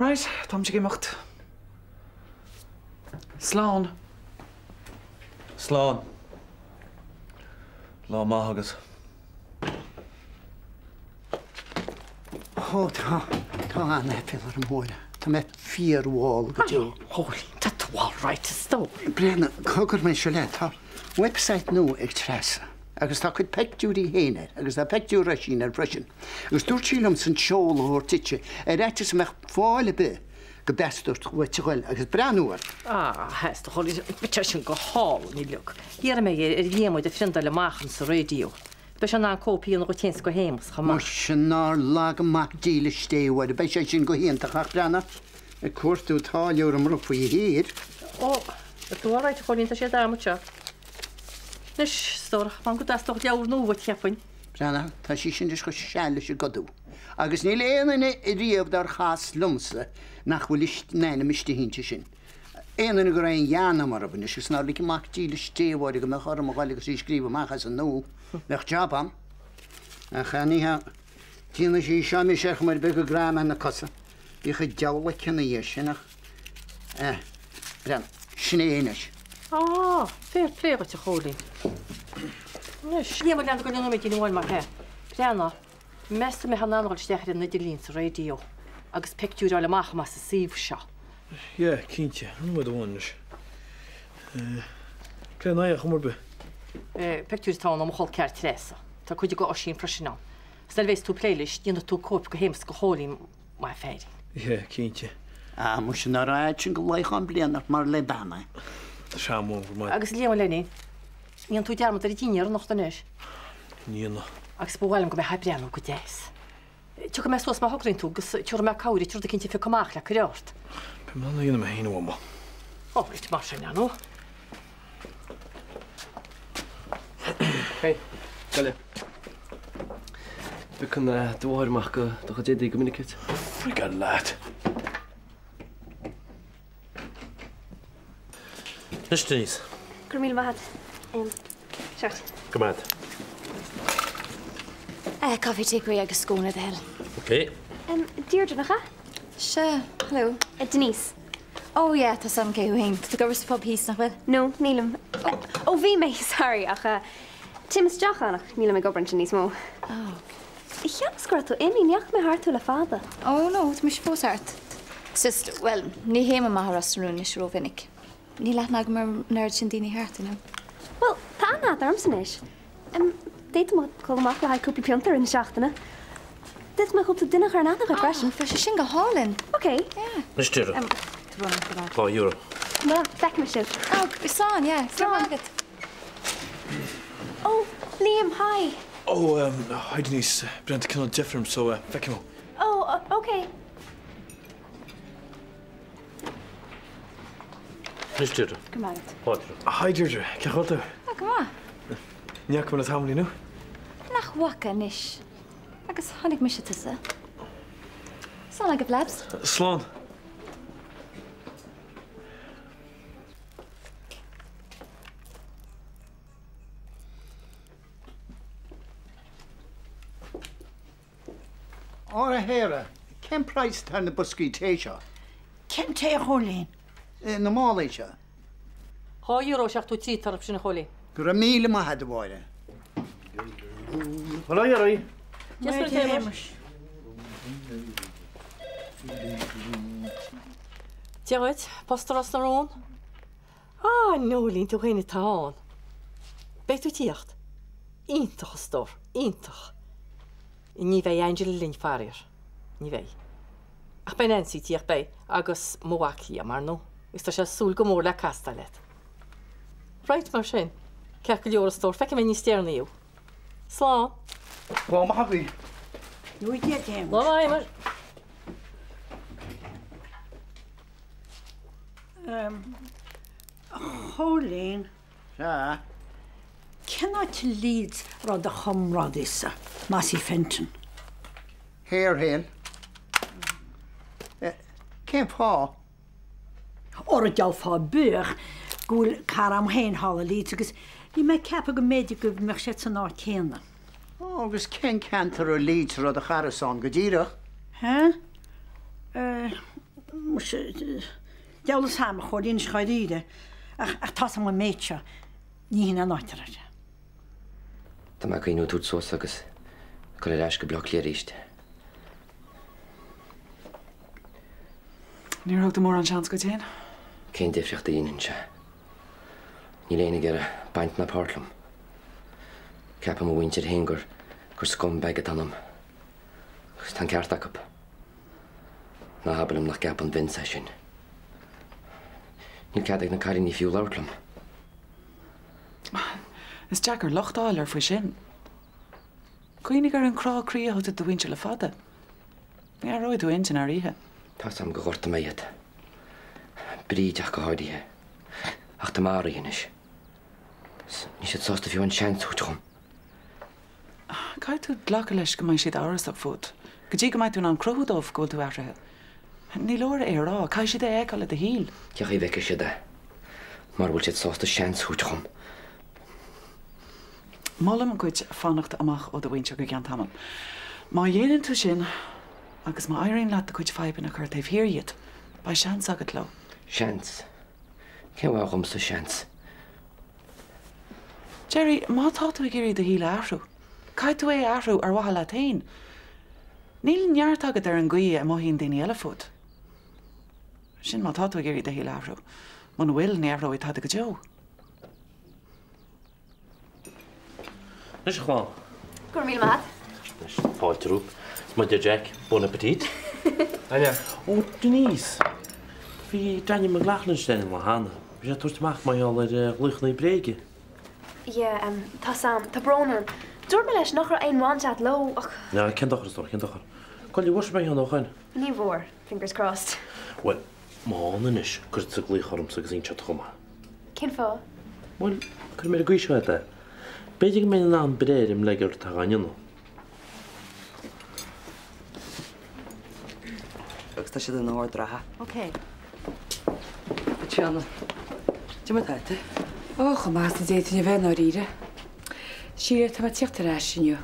Right, táimse ag imeacht. Slán. Slán. Lá maith agat. Ó tá, tá an-aiféala orm, a Mháire. Tá mé fíormhall go deo. A Chóilín, tá tú all right, a stór. Breathnaigh, cogar mé seo leat, tá website nua ag Treasa agus tá a cuid peictiúirí féin air agus tá peictiúr Oisín air freisin. Agus dúirt sí liomsa an seoladh a thabhairt duitse ar fhaitíos go mbeadh fáil ar bith go dteastódh uait a ghoil agus breathnú air. Ah, theastaigh, a Chóilín, bhí sé sin go hálainn uilig. Iarrfaidh mé ar Dhiarmuid a phriondáil amach insa raidió. Beidh sé in ann cóip a dhéanamh dhuit féin 's do Shéamus chomh maith. Muise nár laga mac dílis Dé, a Mháire, beidh sé sin go hiontach ach breathnaigh, ag cuartú táilliúra amuigh faoi thír. Ó, tá tú alright a Chóilín, tá sé d'am anseo. Anois, a stór, m'anam go dteastódh leabhar nua uait, cheapfainn. Breathnaigh, tá sí sin anois chomh seal leis an gcodú. Agus níl aon duine riamh dár chas liomsa nach bhfuil a n-ainm istigh inti sin. Aon duine go raibh aon ghean agam orthu anois agus nár lig mac dílis Dé a Mháire go mbeadh orm a ghoil agus í a scríobh amach as an nua, bheadh jab a'm. Ach ní hea, déanfaidh sí seo mise ar chuma ar bith go gcraithfidh mé na cosa. Bhíodh an diabhal aici ina dhiaidh sin ach eh, breathnaigh, sin é anois. Á, fair play dhuit a Chóilín. Anois, níl mé lean go nóiméidín amháin mar hea. Breathnaigh. Meas tú an mbeifeá in ann a dhul isteach ar an idirlíon sa raidió agus pictiúir a fháil amach as an suíomh seo? Yeah, cinnte. Nóiméad amháin anois. Cén aghaidh ar chuma ar bith? Pictiúir atá ann ó mo chol ceathar Treasa. Tá cuid de Oisín freisin ann. Is nuair a bheas tú ag plé leis, déanfaidh tú cóip do Shéamus 's do Chóilín, maith an feairín. Yeah, cinnte. Ah, muise ná raibh sin go laochán bliain ort mar le bean é. Tá sé am go maith. Agus Liam Lenny, ní dhéanfaidh tú dearmad ar an dinnéar anocht anois. Ní dhéanfaidh. Agus ba mhaith liom go mbeifeá ag breathnú go deas. Tiocfaidh mé suas má thograíonn tú agus tabharfaidh mé cabhair duit rud eicínt a phiocadh amach le cur ort. Beidh mé in ann a dhéanamh mé féin a Mhama. Ó, rite mar sin, ar ndóigh. Hey, Gaile. Piocann do mháthair amach do chuid éadaí go minic duit. Frigáil leat. Anois, Denise. Go raibh míle maith agat. Seo. Go maith. Coffee takeaway agus scone le do thoil. Ok. Deirdre, nach ea? Sea, hello. Denise. Oh yeah, tá 's a'm cé thú fhéin. Tá tú ag obair sa phub thíos, nach bhfuil? No, nílim. Oh, bhí mé, sorry, ach téim isteach ann ach nílim ag obair ansin níos mó. Oh. Cheapas go raibh tú imithe, ní fhaca mé thart thú le fada. Oh no, tá mise fós thart. It's just, well, ní théim amach as Ros na Rún anois rómhinic. Níl aithne agam ar an oiread sin daoine thart, you know. Bhuel, tá aithne agat ormsa anois. D'fhéadfadh muid dul amach le haghaidh cúpla pionta i rith na seachtaine. D'fhéadfadh mé cúpla duine a chur in aithne dhuit freisin. Oh, bheadh sé sin go hálainn. Ok. Yeah. Anois Deirdre. €2. Bhuel, feicfidh mé sibh. Oh, slán, yeah. Slán agat. Oh, Liam, hi. Oh, hi Denise. Breathnaigh, tá cineál deifir orm so feicfidh mé. Oh, ok. Anois Deirdre. Go maith agat. Fáilte. Hi Deirdre, cén chaoi a bhfuil tú? Ah, go maith. Ní fhaca mé le tamaillín thú. Nach bhfaca anois. Agus chonaic mise tusa. Slán agaibh lads. Slán. Ara a Shéara, cén praghas atá ar na boscaí tae seo? Cén tae, a Chóilín? Na málaí seo. €2.73 atá orthu sin, a Chóilín. Go raibh míle maith agat, a Mháire. Bail ó Dhia oraibh. Dia 's Muire duit, a Shéamais. Dia dhuit, Posta Ros na Rún. Ah, Nóilín, tú féin atá ann. Beidh tú ag tíocht. Iontach, a stór, iontach. Ní bheidh Angela linn, faraor. Ní bheidh. Ach beidh Nancy ag tíocht, beidh, agus mo mhac Liam, ar ndóigh, agus tá sé ag súil go mór le castáil leat. Right, mar sin. Ceart go leor, a stór, feicfidh mé níos deireanaí thú. Slán. Lá maith agaibh. Lá maith a Shéamais. Lá maith, a Shéamais. A Chóilín. Sea. Cén áit i Leeds a raibh do chomrádaí-sa, Mossie Fenton? Harehill. Cén fáth? Óra deabhal fáth bíodh go bhfuil cara a'm féin thall i Leeds agus bhí mé ag ceapadh go mb'fhéidir go mbeadh siad san áit chéanna. Ó, agus cén ceantar i Leeds a raibh do chara-sa ann go díreach? Hé? Eh. Muise, deabhal fhios a'm, a Chóilín, anois dháiríre, ach, ach tá's a'm an méid seo, ní hin an áit a raibh sé. Tá mé ag cuimhniú tabhairt suas agus dul ar ais go Bleá Cliath arís. Níor thug tú mórán seans dhuit féin? Cén difríocht a dhéanann sé? Níl éinne ag iarraidh baint ná páirt liom. Ceapann mo mhuintir féin gur gur scumbag atá ionam. Agus tá an ceart acu. Ná habair liom nach gceapann Vince é sin. Níl cead ag na cailíní fiú labhairt liom. Is deacair locht a fháil air faoi sin. Cuimhnigh ar an crá croí a thug tú do do mhuintir le fada. Ní athróidh tú intinn thar oíche. Tá's a'm gur ghortaigh mé iad. Bríd ach go háirithe. Ach tá mé athraithe anois. Níl siad sásta fiú aon seans a thabhairt dhom. Caithfidh tú glacadh leis go mbeidh siad amhrasach fút, go dtí go mbeidh tú in ann cruthú dóibh go bhfuil tú athraithe. Ní leor é a rá, caithfidh siad é a fheiceáil i do shaol. Cén chaoi a bhfeicfidh siad é mara bhfuil siad sásta seans a thabhairt dhom? Molaim duit fanacht amach ó do mhuintir go ceann tamaill. Má dhéanann tú sin, agus má éiríonn leat do chuid fadhbanna a chur taobh thiar dhíot, beidh seans agat leo. Seans? Cén mhaith dhomsa seans? Gerry, má tá tú ag iarraidh do shaol a athrú, caithfidh tú é a athrú ar mhaithe leat féin. Níl neart agat ar an gcaoi a mothaíonn daoine eile fút. Sin má tá tú ag iarraidh do shaol a athrú. Muna bhfuil, ní athróidh tada go deo. Anois a chlann. Go raibh míle maith agat. Anois, fáilte romhat. Is muide Jack, bon appetit. Aine. Ó, Denise. Bhí Daniel McLaughlin istigh an lá cheana. Bhí sé ag tabhairt amach mar gheall ar ghlaochanna bréige. Yeah, em, tá's a'm. Tá brón orm. Dúirt mé leis nach raibh aon bhaint agat leo ach. Ná, cén dochar, a stór, cén dochar. Goile, bhfuair sé mé cheana ó shoin? Ní bhfuair. Fingers crossed. Bhuel, má fhaigheann anois, cuirfeadsa glaoch ormsa agus inseoidh tú chomh maith. Cén fáth? Bhuel, cuirfidh mé ar an gcaoi seo é. B'fhéidir go mbeinn in ann breith ar an mbleigeard atá á ndéanamh. Agus tá siad in ord reatha. Ok. Caitríona, cad é mar atá tú? Ó, chomh maith is a d'fhéadfainn a bheith, i ndáiríre. Síle, tá mé ag tíocht ar ais inniu.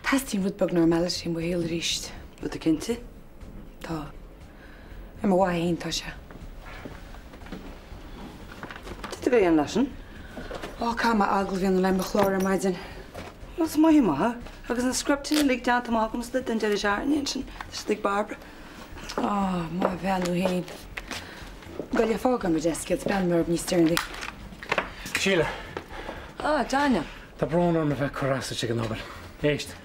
Teastaíonn rud beag normality i mo shaol arís. Bhfuil tú cinnte? Tá. Ar mo mhaithe féin atá sé. Cad tá tú a dhéanamh leis sin? Ó, caithfidh mé agallamh a dhéanamh le mo chlár ar maidin. Bhuel, is maith maith é. Agus na scripteanna uilig déanta amach agamsa duit don deireadh seachtaine ansin, tá siad ag Barbara. Á, mo bheannú féin. Gabh i leith, fág ar mo deasc iad, breathnóidh mé orthu níos deireanaí. Síle. Á, Daniel. Tá brón orm a bheith ag cur as duit ag an obair. Éist,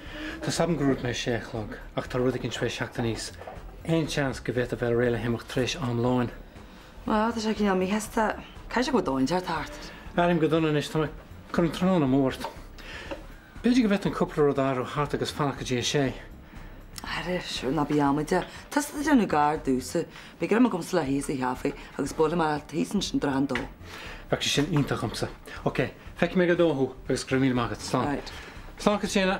tá's agam gur dhúirt mé a sé a chlog, ach tá rud éicint tar éis theacht aníos. Aon seans go bhféadfá bheith réidh le himeacht tar éis am lóin? Bhuel, tá sé cineál míshásta. Caithfidh sé go bhfuil dóigh inteacht thart. Airím go dona anois, tá mé ag cur an tráthnóna amú ort. B'fhéidir go bhféadfainn cúpla rud a athrú thart agus fanacht go dtí a sé. Ara, sure, ná bí amaideach. Tusa atá ag déanamh gar domhsa. Beidh greim agamsa le hithe sa chaife agus buailfidh mé leat thíos ansin i dtrátha an dó. Bheadh sé sin iontach dhomsa. Ok, feicfidh mé ag a dó thú agus go raibh míle maith agat. Slán. Right. Slán Caitríona.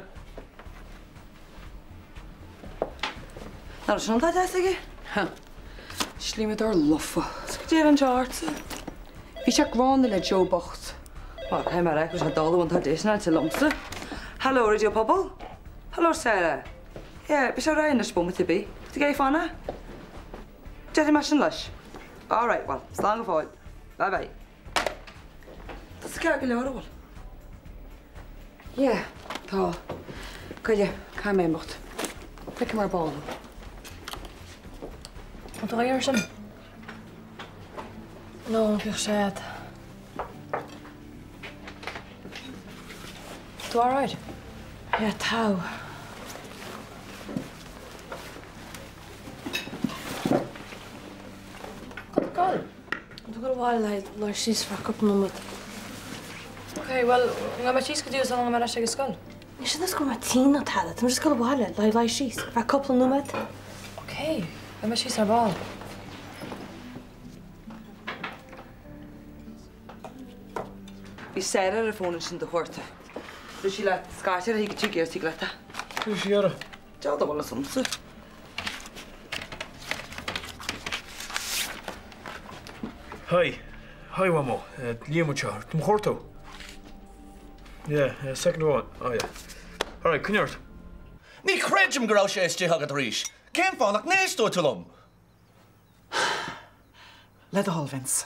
Nach raibh sin an t-deas aige? Ha. Slíomadóir lofa. Is cad é an seo ortsa? Bhí sé gránna le Joe bocht. Bhuel, caithfidh mé a rá go raibh sé dall an t-déis ná liomsa. Hello, Raidió Pobal. Hello, Sarah. Yeah, beidh sé réidh anois bomaite ar bith. Tá gay fana? Déarfaidh mé sin leis. All right, bhuel, slán go fóill. Bye bye. Tá tú ceart go leor, an bhfuil? Yeah, tá. Goile, caithfidh mé imeacht. Feicfidh mé ar ball thú. An dóigh air sin? No, bheadh sé a'd. Tú alright? Yeah, tá. Cá bhfuil tú ag dul? Tá mé ag dul abhaile le haghaidh luí síos ar feadh cúpla nóiméad. Ok, bhuel, an ngabhfaidh mé síos go dtí sula ngabhfaidh mé ar ais ag an scoil? Níl sé nós go raibh mé tinn ná tada, tá mé just ag dul abhaile le haghaidh luí síos ar feadh cúpla nóiméad. Ok, beidh mé síos ar ball. Bhí Sarah ar an bhfón ansin do chuarta. Dúirt sí leat scairteadh uirthi go tigh iarrtaigh leat é. Dúirt sí uirthi. Deabhal dá bhfuil fhios a'msa. Hi. Hi, Mhamó. Liam anseo. Do mo chuartú. Yeah, yeah, second amháin. Oh yeah. Alright, coinnigh ort. Ní chreidim go raibh sé istigh agat arís. Cén fáth nach n-éisteoidh tú liom? Le do thoil, Vince.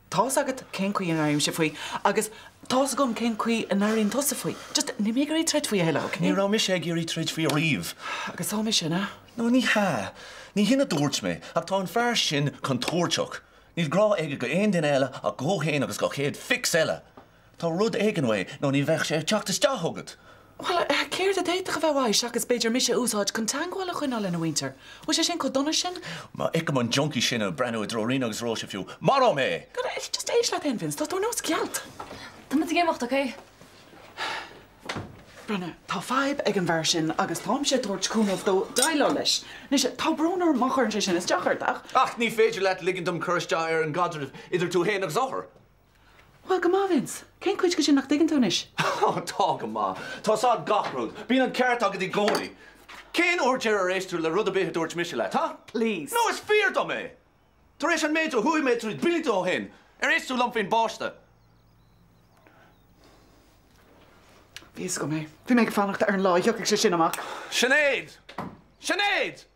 Tá's agat cén chaoi a n-airímse faoi agus tá's agam cén chaoi a n-airíonn tusa faoi. Just, níl mé ag iarraidh troid faoi a thuilleadh, ok? Ní raibh mise ag iarraidh troid faoi ariamh. Agus tá mise, an ea? No, ní hea. Ní hin a dúirt mé, ach tá an fear sin contúirteach. Níl grá aige go aon duine eile ach dhó fhéin agus dhá chéad fix eile. Tá rud éigin uaidh nó ní bheadh sé ag teacht isteach chugat. Bhuel, céard a d'fhéadfadh a bheith uaidh seachas b'fhéidir mise a úsáid chun teagmháil a choinneáil lena mhuintir? Bhfuil sé sin chomh dona sin? Má fheicim an junkie sin ag breathnú i dtreo Ríona agus Róise fiú, maróidh mé é! Just éist leat féin, Vince, tá tú ar nós gealt! Tá muid ag imeacht, ok? Breathnaigh, tá fadhb ag an bhfear sin agus táimse ag tabhairt cúnamh dó déileáil leis. Anois, tá brón orm má chuireann sé sin isteach ort, ach. Ach ní féidir leat ligint dom cur isteach ar an gcaidreamh idir tú féin agus othar. Bhuel, go maith, Vince. Cén chuid de sin nach dtuigeann tú anois? Tá go maith. Tá 's a'd gach rud. Bíonn an ceart agat i gcónaí. Cén uair deiridh ar éist tú le rud ar bith a dúirt mise leat, ha? Please. No, is fíor dom é! Tar éis an méid a chuaigh mé tríd blianta ó shin, ar éist tú liom faoin bpáiste? Bhí fhios agam é. Bhí mé ag fanacht ar an lá a thiocfadh sé sin amach. Sinéad! Sinéad!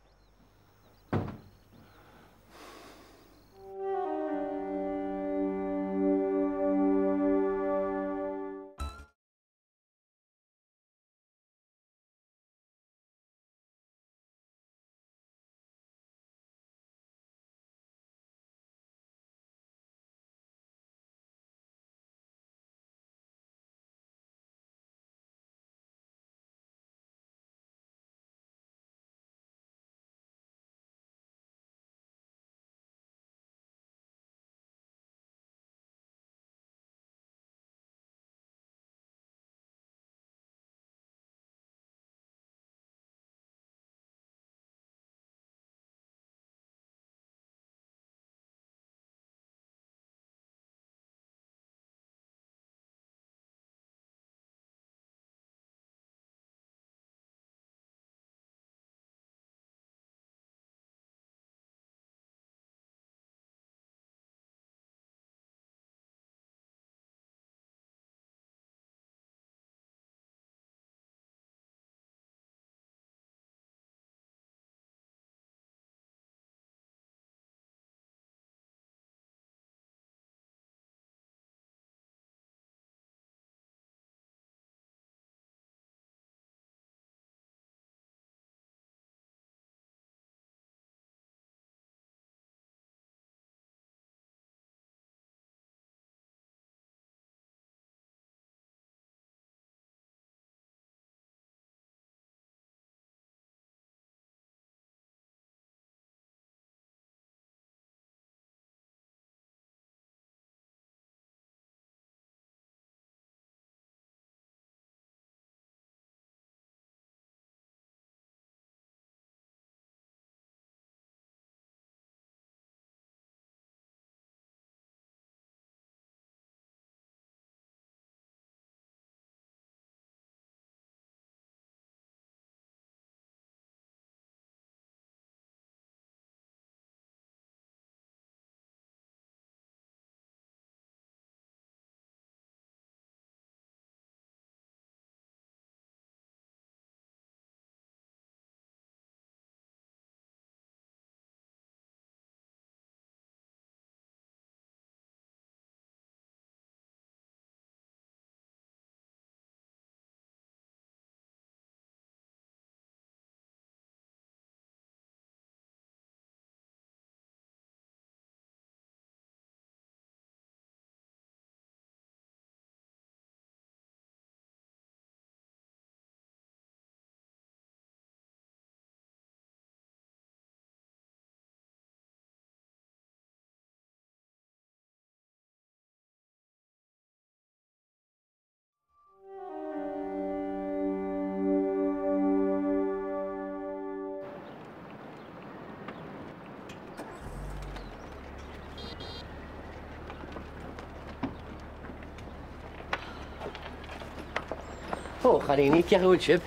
Ó, a chailíní, cén chaoi a bhfuil sibh?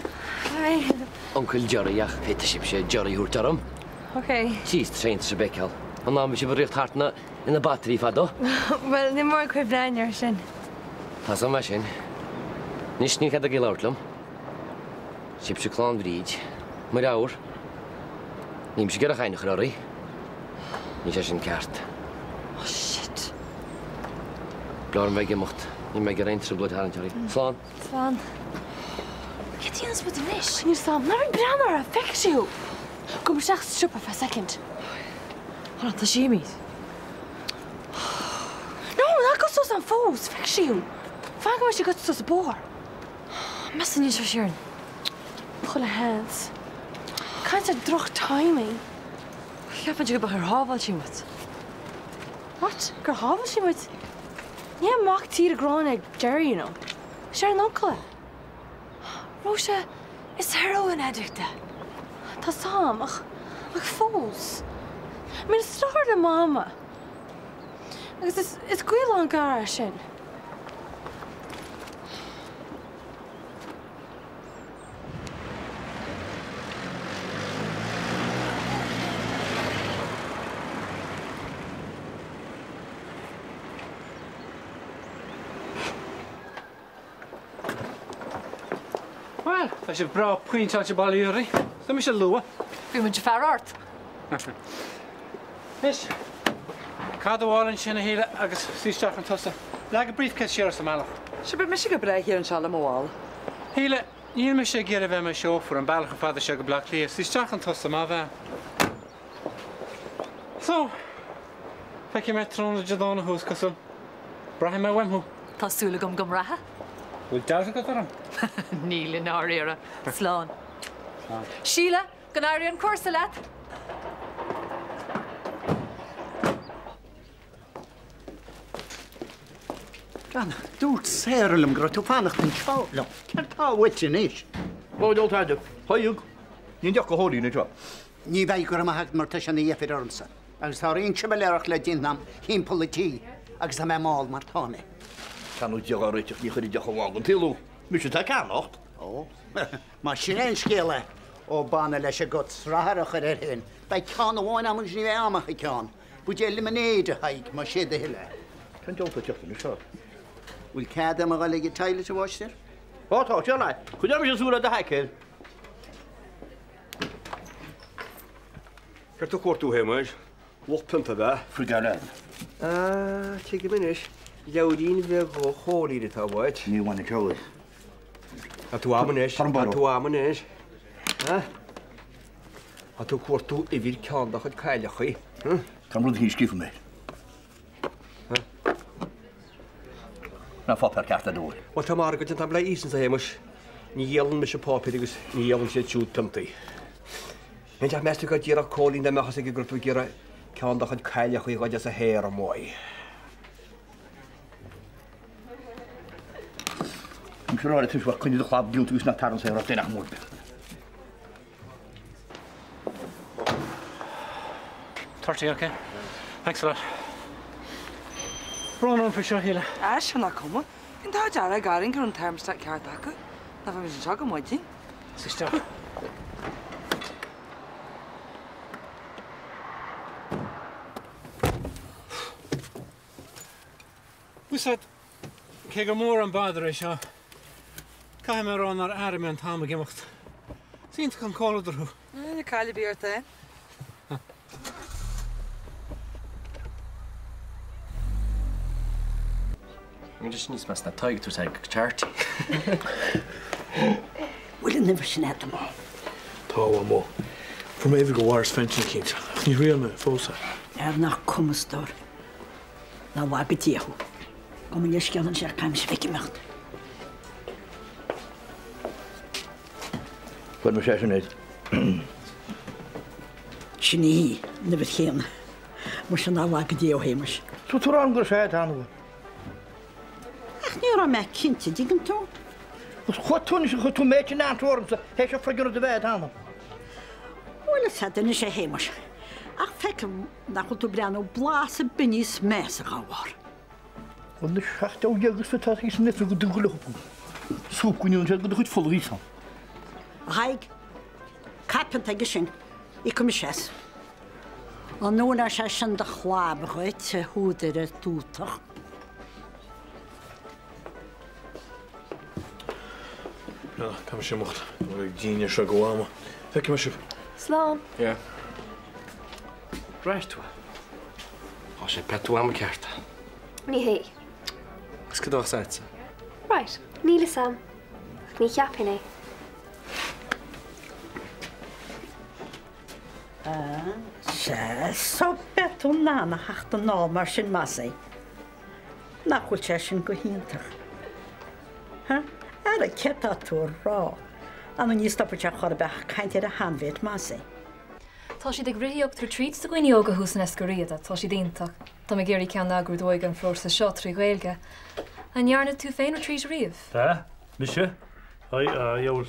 Hi. Uncail Gerry, ach féadfaidh sibhse Gerry a thabhairt orm. Ok. Jeez, tá sé iontach sibh a fheiceáil. An am a bhí sibh ag rith thart ina batairí fadó. Bhuel, níl mórán cuimhne againn air sin. Tá 's agam é sin. Anois níl cead agaibh labhairt liom. Sibhse clann Bhríd. Mo leabhar. Níl mise ag iarraidh aithne a chur oraibh. Níl sé sin ceart. Oh shit. B'fhearr dom bheith ag imeacht. Níl mé ag iarraidh aon trioblóid a tharraingt oraibh. Slán. Slán. Céard a dhéanfas muid anois? Níl 's a'm. Ná bí ag breathnú uirthi, feicfidh sí thú. Gabh isteach sa siopa for a second. Hold on, tá sí imithe. No, ná gabh suas ann fós, feicfidh sí thú. Fan go mbeidh sí gaibhte suas an bóthar. Meas tú an inseoidh sí orainn? Chuile sheans. Caint ar droch-timing. Cheapfainnse go gur shábháil sí muid. What? Gur shábháil sí muid? Ní hé mac tíre gránna é Gerry, you know. Is ár n-uncail é. Róise, is heroin addict é. Tá 's a'm, ach, ach fós. I mean, is deartháir le Mama. Agus is, is gaol an-ghar é sin. Bhuel, tá sibh breá pointeáilte bailithe uirthi. Tá mise luath. Bhí muid ag faire ort. Anois, cad a bháil ansin, a Shíle, agus suigh isteach chun tosaigh. Leag an briefcase siar as an mbealach. Sea, beidh mise go breá thiar anseo le mo mhála. Shíle, níl mise ag iarraidh bheith i mo seofar an bealach chomh fada seo go Bleá Cliath. Suigh isteach chun tosaigh, maith bhean. So, feicfidh mé tráthnóna Dé Domhnaigh thú, is cosúil. Braithfidh mé uaim thú. Tá súil agam go mbraithfidh. Bhfuil dabht agat orm? Níl i ndáiríre. Slán. Slán. Síle, Go n-éirí an cúrsa leat! Gan, dúirt Sarah liom go raibh tú fanacht anseo liom. Céard tá uait anois? Ó, dul tada. Thaidhg, Níl deoch go Chóilín anseo. Ní bheidh, go raibh maith agat, mar tá sé ina dheifir ormsa. Agus tá roinnt siúiléireacht le déanamh thimpeall an tí agus tá mé mall mar tá mé. Ceannach deoch á réiteach, ní chuirfidh deoch amháin den tsaol thú. Mise atá ag ceannacht. Ó, Más sin é an scéal é, ó b'annamh leis an gcut srathair a chur air féin. Beidh ceann amháin a'm agus ní bheidh a'm ach an ceann. Buidéal lemonade, a Thaidhg, más é do thoil é. Cén diabhal atá ag teacht anois seo? Bhfuil cead a'm a dhul ag an toilet, a mháistir? Ó tá, sure lad. Coinneoidh mise súil ar do shaic air. Céard tá tú ag cuartú, a Shéamais? Lucht pionta ab ea? Faoi deara leat. Ah, tuigim anois. Leabhairín bheag ó Chóilín atá uait. Ní bhainfidh ceol. Tá tú a'm anois, tá tú a'm anois. Tá tú ag cuartú uimhir ceann dá chuid cailleachaí. Tá an rud a scríofa mé. Ná páipéar ceart ar ndóigh. Bhuel tá margadh déanta a'm le Easons, a Shéamais. Ní dhíolann mise páipéir agus ní dhíolann siad siúd piontaí. An teach meas tú go díreach Cóilín dá mbeadh fhios aige go raibh tú ag iarraidh ceann dá chuid cailleachaí a ghoid as a shaor amuigh. An seo ráite tuis bheadh coinne do chlab diúltú is nach tarann saor ach duine mór. 30, okay. Thanks a lot. Brón orm faoi seo, a Shíle. Ah, sin nach cuma. Bhí an t-ádh dearg orainn go raibh an thermostat ceart acu. Ná bheadh muid anseo go maidin. Suigh isteach. Bhfuil cé gur mór an bother é seo, caithfidh mé a rá nár airigh mé an t-am ag imeacht. Is iontach an comhluadar thú. Níl caill ar bith ort féin. Níl sé níos measa ná Tadhg tabhairt aghaidh go Charity. Bhfuil an uimhir sin a'd, a Mham? Tá, a Mhamó. Fuair mé uimhir go Mhaurice Fenton eicínt, ach ní thriail mé fós é. Ar nach cuma, a stór. Ná laga Dia thú. Gabh mo leithscéal anseo, caithfidh mise bheith ag imeacht. Fuair mise é sin air. Sin í, an uimhir chéanna. Muise ná laga Dia thú, a Shéamais. Tá tú ag rá gur sea atá ann. Ach ní raibh mé cinnte, dtuigeann tú? Agus chuaigh tú anois, chuir tú méid sin ansa ormsa, théis an friggin rud a bheith ann. Bhuel, is ea, anois a Shéamais. Ach feicim nach bhfuil tú ag breathnú blas ar bith níos measa dhá bharr. Bhuel, na 17 agus atá thíos san oifig go dtugadh leo súp go ndéanann siad go do chuid fola thíos ann. A Thaidhg, caith pionta aige sin, íocfaidh mise as. An oireann sé sin do chlab dhuit, a shúdaire tútach? Bhuel, caithfidh mise imeacht. Tá mé ag dinnéar seo go am. Feicfidh mé sibh. Slán. Yeah. Right, tú. sé prata uaim ceart. Ní hé. Agus cad a bheadh agatsa? Right, níl fhios a'm. Ach ní cheapfainn é. Ah, sea, so beidh tú in ann a theacht anall mar sin más é. Nach bhfuil sé sin go hiontach? Ha? Ara, céard tá tú a rá? An ní stopfaidh sé chor ar bith ach caint ar a sheanmhéit más é. Tá siad ag rith retreats do dhaoine óga thuas in Escoriaza, tá siad iontach. Tá mé ag iarraidh ceann a eagrú d'óige an pharóiste seo trí Ghaeilge. An ndearna tú féin retreat ariamh? Bea? Mise? Dheabhail,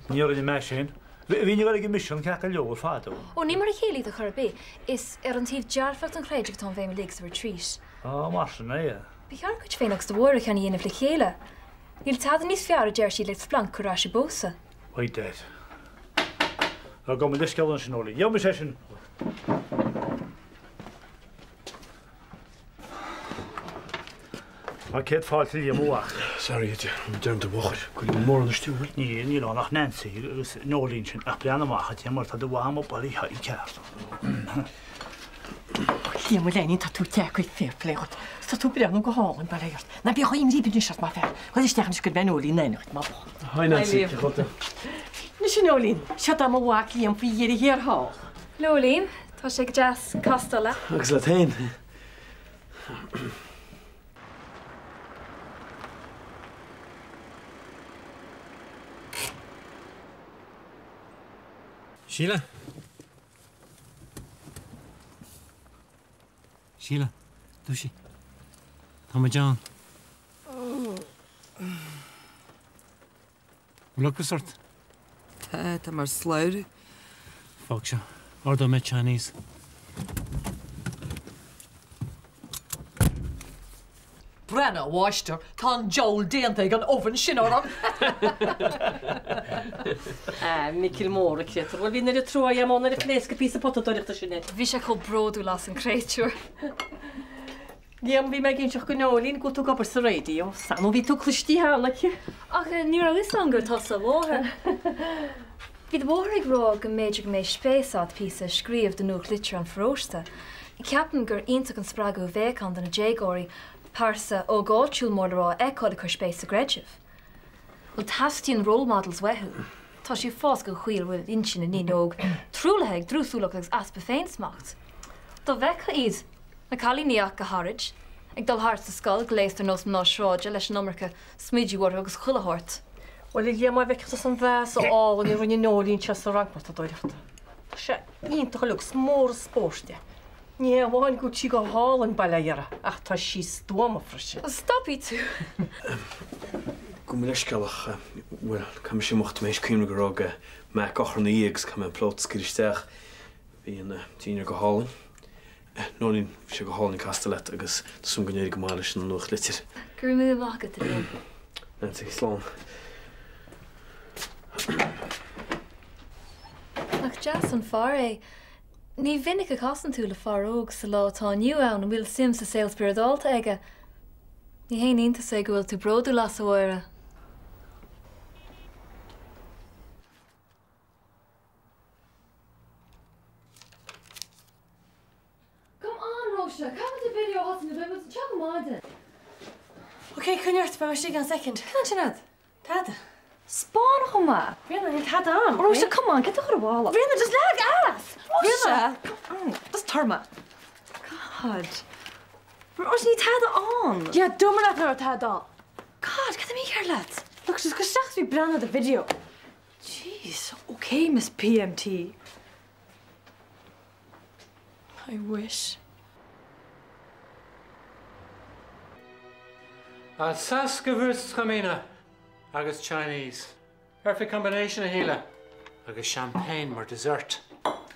ní rinne mé sin. Bhínn ag dul ag an misean ceart go leor fadó. Ó, ní mar a chéile iad ar chor ar bith. Is ar an taobh dearfach den chreideamh atá an bhéim uilig sa retreat. Á, mar sin é. Ba cheart duit féin agus do Mháire ceann a dhéanamh le chéile. Níl tada níos fearr a deir siad le splanc a chur ais i bpósadh. By dad. Á, gabh mo leithscéal ansin, Nóirín. Gheobhaidh mise é sin. Tá céad fáilte Liam a mhac. Sorry, a deir do mháthair go bhfuil mórán istigh, bhfuil? Níl, níl ann ach Nancy agus Nóirín sin ach breathnaigh amach a Liam mar tá do mham bailithe i gceart. Liam mo léinín tá tú deacair fair play dhuit. Tá tú breathnú go hálainn bail ó Dhia ort. Ná bíodh imní ar bith anois ort mar fear. Gabh isteach anois go mbeidh Nóirín in éineacht má bhá. Hi Nancy, cén chaoi a bhfuil tú? Anois a Nóirín, seo é mo mhac Liam faoi dheireadh thiar thall. Hello Liam, tá sé go deas castáil leat. Agus leat féin. Síle? Síle, dúisigh. Tá muid ann. Bhfuil ocras ort? Tá, tá mé ar slabhra. Fág seo. Ordóidh mé Chinese. Breathnaigh, a mháistir, tá an diabhal déanta ag an oven sin orm! A, Micil mór, a chréatúir. Bhuel, bhí an oiread trua agam dó nuair a phléasc an píosa potadóireachta sin air. Bhí sé chomh bródúil as an créatúr. Liam, bhí mé ag inseacht go Nóirín go bhfuil tú ag obair sa raidió. Sea, nó bhí tú clistí cheana aici. Ach ní raibh fhios agam gur tusa a mháthair. Bhí do mháthair ag rá go mb'fhéidir go mbeadh spéis agat píosa a scríobh do nuachtlitir an pharóiste. Ceapaim gur iontach an spreagadh a bheadh ann do na déagóirí pearsa óg áitiúil mór le rá a fheiceáil ag cur spéis sa gcreideamh. Bhuel, teastaíonn role models uathu. Tá siad ag fás go chaoi a bhfuil intinn na ndaoine óg truaillithe ag drúsúlacht agus easpa féinsmacht. Dá bhfeicfeá iad, na cailíní ach go háirid, ag dul thart sa scoil gléasta ar nós mná sráide leis an iomarca smididh orthu agus chuile shórt. Bhuel, a Liam, má bhfeicfeá tusa an vása álainn a rinne Nóirín anseo sa rang potadóireachta. Tá sé iontach uilig, is mór an spórt é. Ní hé amháin go bhfuil sí go hálainn, bail ó Dhia uirthi, ach tá sí stuama freisin. Stopfaidh tú. Gabh mo leithscéal ach, bhuel, caithfidh mise imeacht, tá mé théis cuimhneamh go raibh Mac ocras ina dhiaidh agus caithfidh mé an plót a scaoileadh isteach. Bhí an dinnéar go hálainn. Nóirín, bhí sé go hálainn castáil leat agus tá súil agam go n-éireoidh go maith leis an nuachtlitir. Go raibh míle maith agat, a Liam. Nancy, slán. Nach deas an fear é? Ní mhinic a chasann tú le fear óg sa lá atá inniu ann a bhfuil suim sa saol spioradálta aige. Ní haon iontas é go bhfuil tú bródúil as, a Mháire. Come on, Róise, caithfidh muid an video a thosú nó beidh muid anseo go maidin. Ok, coinnigh ort, beidh mé istigh i gceann soicind. Cad ansin agat? Tada. 'Spáin chomh maith. Ríona, níl tada a'm. Róise, come on, cad tá chur i bhfalach? Ríona, just leag as! Róise! Come on, just tabhair mé. God. Róise, níl tada ann. Yeah, dúirt mé leat nach raibh tada ann. God, cad tá mícheart leat? Look, just gabh isteach is bí ag breathnú ar do video. Jeez, ok, Miss PMT. I wish. Alsace Gewürztraminer agus Chinese. Perfect combination, a Shíle. Agus champagne mar dessert.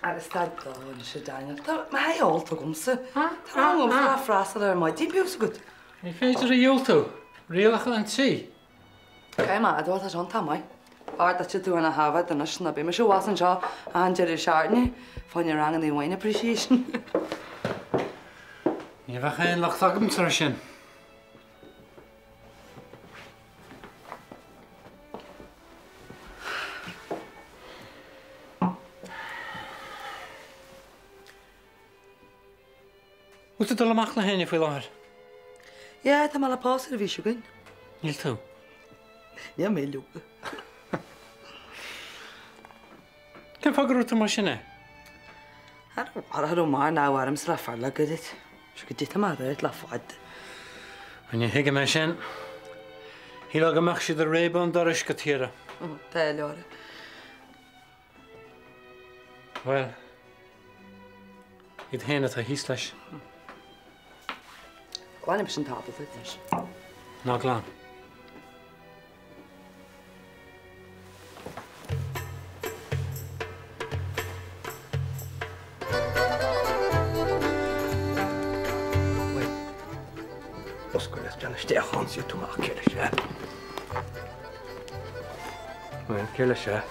Agus tá anois a Daniel. Tá mo sháith ólta agamsa. Tá rang agamsa le freastal ar maidin, bíodh 's agat. Ní féidir a dhiúltú. Rialacha an tí. Caithfidh mé a admháil, tá sé iontach maith. B'fhearr duitse tú ina shábháil anois ná beidh mise abhus anseo achan deireadh seachtaine fá choinne ranganna wine appreciation. Ní bheadh aon locht agamsa air sin. Bhfuil tú ag dul amach le héinne faoi láthair? Yeah, tá mé le pósadh an mhí seo chugainn. Níl tú? Níl mé leoga. Cén fáth go ndúirt tú mar sin é? Cha raibh maith ná ormsa le fear le goirid. Sé go dtitfidh mé réidh le fada. Ní thuigim é sin. Shílfeá go mbeadh siad ag réabadh an dorais go tíre. Tá leor. Bhuel, iad féin atá thíos leis. Glanfaidh mise an tábla duit anois. Ná glan. Oscail is déan isteach ann, tú amach, cé leis é? Bhuel, cé leis é?